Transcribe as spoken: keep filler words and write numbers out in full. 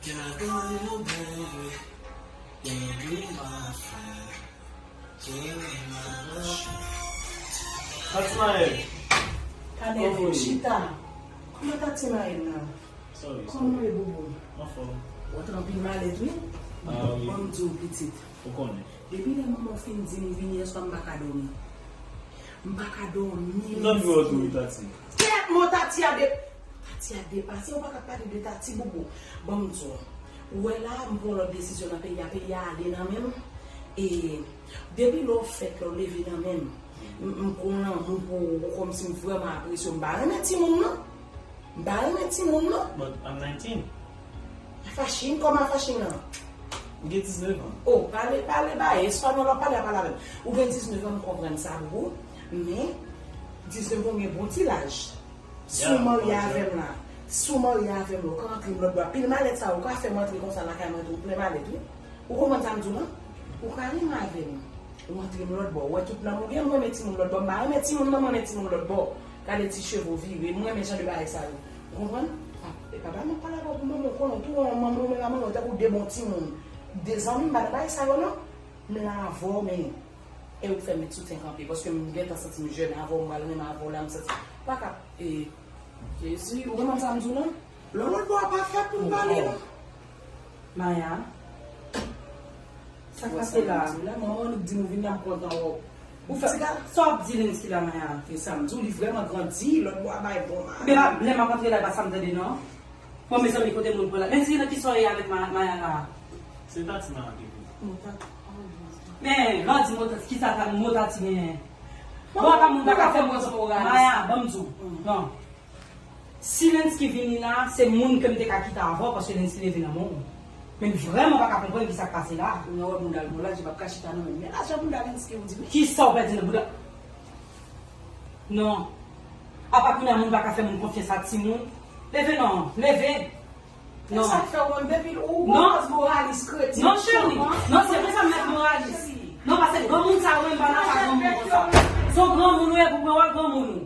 Tati Mayèl. Kòman w ye? Chita. Kòman Tati Mayèl la? Kòman w ye, Bobo? Anfòm. Ou antre anpil malèt, wi. Ah, wi. Ban m di w, pitit. Ou konnen. Depi lè manman w fin di m vini yèswa, m pa ka dòmi. M pa ka dòmi. M t anvi wè w tou, wi, Tati. Kèt, mo Tati a de-, Tati a depase, ou pa ka pale de Tati, Bobo. Ban m di w. Ou wè la, m pran lòt desizyon nan peyi a, peyi a ale nan men m. E depi lè w fèt, lè w leve nan men m, m, m gon lanmou pou ou, kòmsi m vrèman apresye w. M pa renmen timoun, non. M pa renmen timoun, non. But I'm nineteen. Afachin, kòman afachin nan? M gen diznèf an. Oh, pale, pale, bay, espanyòl w ap pale a, pale avè m. Ou gen diznèf an, m konprann sa, Bobo. Men, diznèf an, ou gen bon ti laj. Si w marye avè m la, si w marye avè m la, ou ka antre m lòt bò. Pil malèt sa, ou ka fè m antre konsa lakay mwen tou, ou plen malèt, wi. Ou konprann sa m di w lan? Ou ka renmen avè m. Ou antre m lòt bò. Ou wè tout nanm ou gen, m renmen timoun lòt bò. M pa renmen timoun nan, m renmen timoun lòt bò. Gade ti cheve w vire. M renmen jan de bagay sa yo. Ou konprann? Ah, e papa m ap pale avè w pou manman w konnen w tou, manman w menm a manman w tankou de bon timoun. De zanmi, m pa nan bagay sa yo non. M la avè w, men e ou k fè m met soutyen kanpe. Paske m gentan santi m jèn avè w, m pral renmen avè w la, m santi. Pa ka, e, Jezi, ou konprann sa m di w lan? Lò lòt bò a pa fèt pou m pale non. Maya, sa k pase la? Manman nou di nou vin la, m kontan wè w. Ou fè sa w ap di Lensky la, Maya? E sa m di w, li vrèman grandi, lòt bò a bay bon la. Men pa, lè m ap antre la, e pa sa m tande non. Bon, mezanmi, kote moun pran la? Lensky, nan kisa w ye avèk Ma-, Maya la? Se Tati Maya ki vini. Men, lè w di mo Tati, kisa ta, mo Tati genyen? Bon, pa moun pa ka fè mo Maya, ban m di w. Non. Si Lensky vini la, se moun ke m te ka kite avè w, paske Lensky leve nan men w. Men m vrèman pa ka konprann kisa k pase la. Ou nan wè bounda l bon la, je p ap ka chita nan men m. Men lajan bounda Lensky, ou di, men. Kisa w pèdi nan bounda? Non. Apa kounye a moun pa ka fè moun konfyans a timoun? Leve non, leve. Non. Sa k fè w menm depi ou gon moralis kretyen. Non, cheri. Non, se vre sa m mèt moralis. Non, paske granmoun sa yo menm pa nan sa granmoun konsa. Se yon granmoun ou ye pou pran wòl granmoun ou.